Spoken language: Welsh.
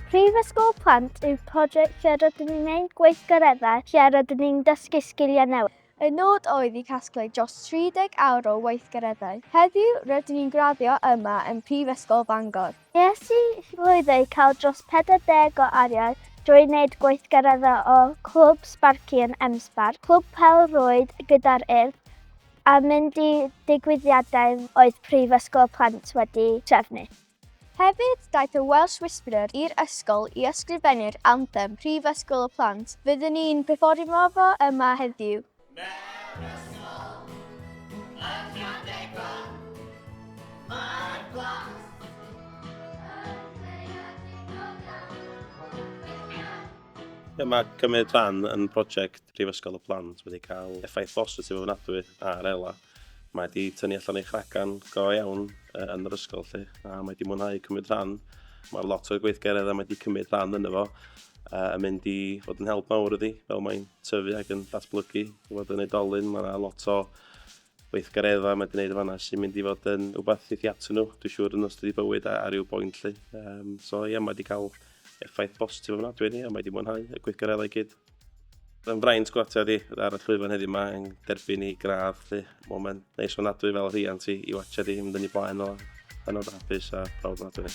Prifysgol Plant yw prosiect lle rydyn ni'n gwneud gweithgareddau lle rydyn ni'n dysgu sgiliau newydd. Y nod oedd i casglu dros 30 awr o weithgareddau. Heddiw, rydyn ni'n graddio yma ym Mhrifysgol Bangor. Nes i lwyddo i cael dros 40 o arian drwy wneud gweithgareddau o Clwb Sbarci yn M-Sparc, Clwb Pêl-rwyd gyda'r Urdd a mynd i digwyddiadau oedd Prifysgol Plant wedi trefnu. Hefyd, daeth y Welsh Whisperer i'r ysgol i ysgrifennu'r anthem Prifysgol y Plant. Fyddwn ni'n perfformio fo yma heddiw. Mewn ysgol, yn Llandegfan, mae'r plant yn Ie, mae cymryd rhan yn prosiect Prifysgol y Plant wedi cael effaith bositif ofnadwy ar Ela. Mae wedi tynnu allan ei chracan go iawn yn yr ysgol 'lly, a mae wedi mwynhau cymryd rhan. Mae lot o'r gweithgareddau mae wedi cymryd rhan ynddo fo yn mynd i fod yn help mawr iddi fel mae'n tyfu ac yn datblygu i fod yn oedolyn. Mae yna lot o weithgareddau mae wedi gwneud yn fanna sy'n mynd i fod yn wbeth i atyn nhw, dwi'n siŵr yn ystod ei bywyd ar ryw boint 'lly. Um, so ie, yeah, mae wedi cael effaith bositif ofnadwy ni a mae wedi mwynhau y gweithgareddau i gyd. Yn fraint gwatio di ar y llwyfan heddiw yma yn derbyn ei gradd 'lly. Moment neis ofnadwy fel rhiant i, i watcha di mynd yn ei blaen o hynod hapus a proud ofnadwy.